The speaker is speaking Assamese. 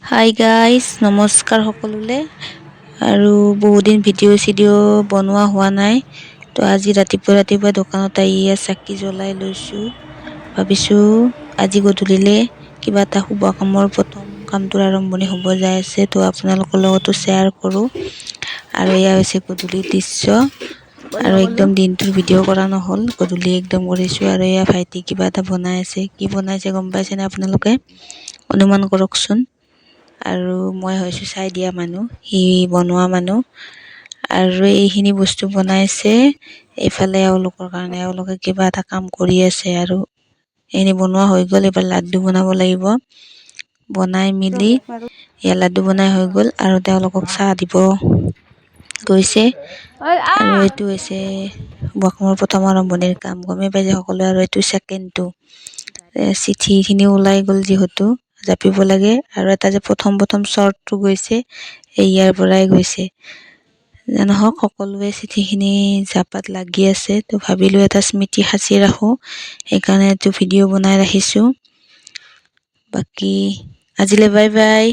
হাই গাইজ, নমস্কাৰ সকলোলৈ। আৰু বহুদিন ভিডিঅ' চিডিঅ' বনোৱা হোৱা নাই। তো আজি ৰাতিপুৱা ৰাতিপুৱা দোকানত আহি চাকি জ্বলাই লৈছোঁ। ভাবিছোঁ আজি গধূলিলে কিবা এটা শুভ কামৰ প্ৰথম কামটোৰ আৰম্ভণি হ'ব যাই আছে, তো আপোনালোকৰ লগতো শ্বেয়াৰ কৰোঁ। আৰু এয়া হৈছে গধূলিৰ দৃশ্য। আৰু একদম দিনটোৰ ভিডিঅ' কৰা নহ'ল, গধূলি একদম কৰিছোঁ। আৰু এয়া ভাইটি কিবা এটা বনাই আছে। কি বনাইছে গম পাইছেনে আপোনালোকে? অনুমান কৰকচোন। আৰু মই হৈছোঁ চাই দিয়া মানুহ, সি বনোৱা মানুহ। আৰু এইখিনি বস্তু বনাইছে এইফালে এওঁলোকৰ কাৰণে। এওঁলোকে কিবা এটা কাম কৰি আছে। আৰু এইখিনি বনোৱা হৈ গ'ল, এইবাৰ লাড্ডু বনাব লাগিব। বনাই মেলি এয়া লাড্ডু বনাই হৈ গ'ল আৰু তেওঁলোকক চাহ দিব গৈছে। আৰু এইটো হৈছে শুভ প্ৰথম আৰম্ভণিৰ কাম, গমেই পাইছে সকলোৱে। আৰু এইটো ছেকেণ্ডটো, চিঠিখিনি ওলাই গ'ল যিহেতু জাপিব লাগে। আৰু এটা যে প্ৰথম প্ৰথম শ্বৰ্টটো গৈছে, এই ইয়াৰ পৰাই গৈছে। নহওক, সকলোৱে চিঠিখিনি জাপাত লাগি আছে। তো ভাবিলোঁ এটা স্মৃতি সাঁচি ৰাখোঁ, সেইকাৰণে এইটো ভিডিঅ' বনাই ৰাখিছোঁ। বাকী আজিলৈ বাই বাই।